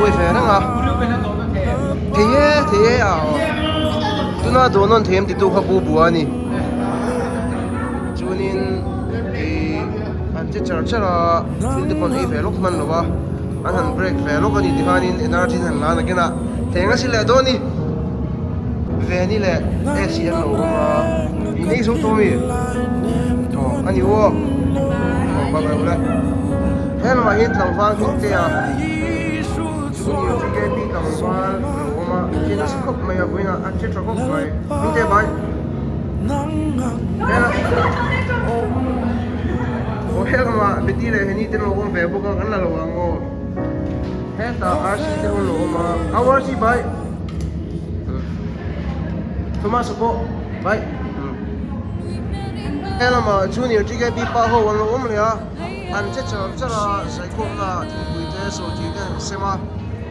hruai ve reng a thei e thei e a aw tuna dawhnawn thei em titu kha bu bua a ni chuanin ih an che char char a thil te pawh an ei ve lawk hman lo a an han break ve lawk a ni tikhanin energy an han la nakinah thei ang a si leh dawn a ni Veni leh AC an lo awm a i nei zo tawh ami aw a ni aw aw bye bye ula he lamah hian tlangval hming te a junior TKP tlangval a lo awm a a che nasa khawp mai a vawiinah a che tha khawp mai hming te bye he aw he lamah Betty leh Henny te an lo awm ve bawk a kan la lo ang aw hetah RC te an lo awm a au RC bye. Thomas pawh bye he lamah junior TKP pa ho an lo awm leh a an che char char a zaikhawmna thingpui te sawhthing te an sem a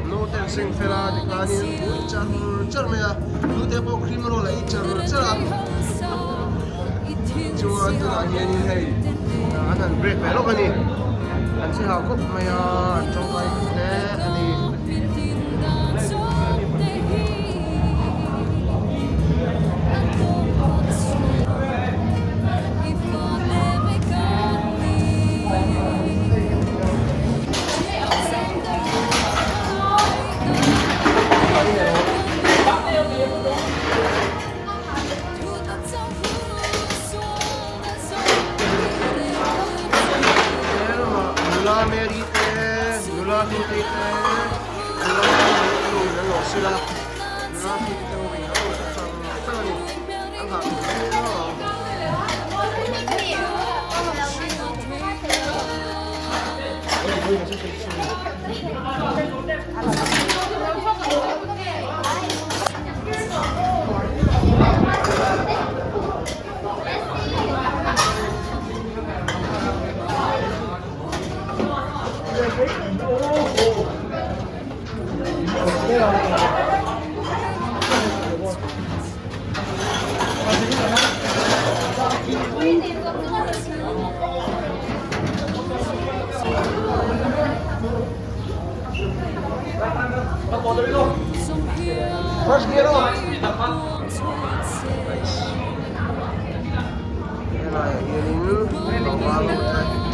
naute an seng fel a tikhanin an pui char char mai a nute pawh cream roll a ei char char a chuan tunah hianin hei an han break ve lawk a ni an che hau khawp mai a an tawngtai hle a ni. Nula Mary te nula Hlutei te nula nu in an lo sil a nula Hlutei te ho in an lo sil char char a ni an hah tawh hle ang. First gear off. Nice. Helaiah hianin tlangval ho te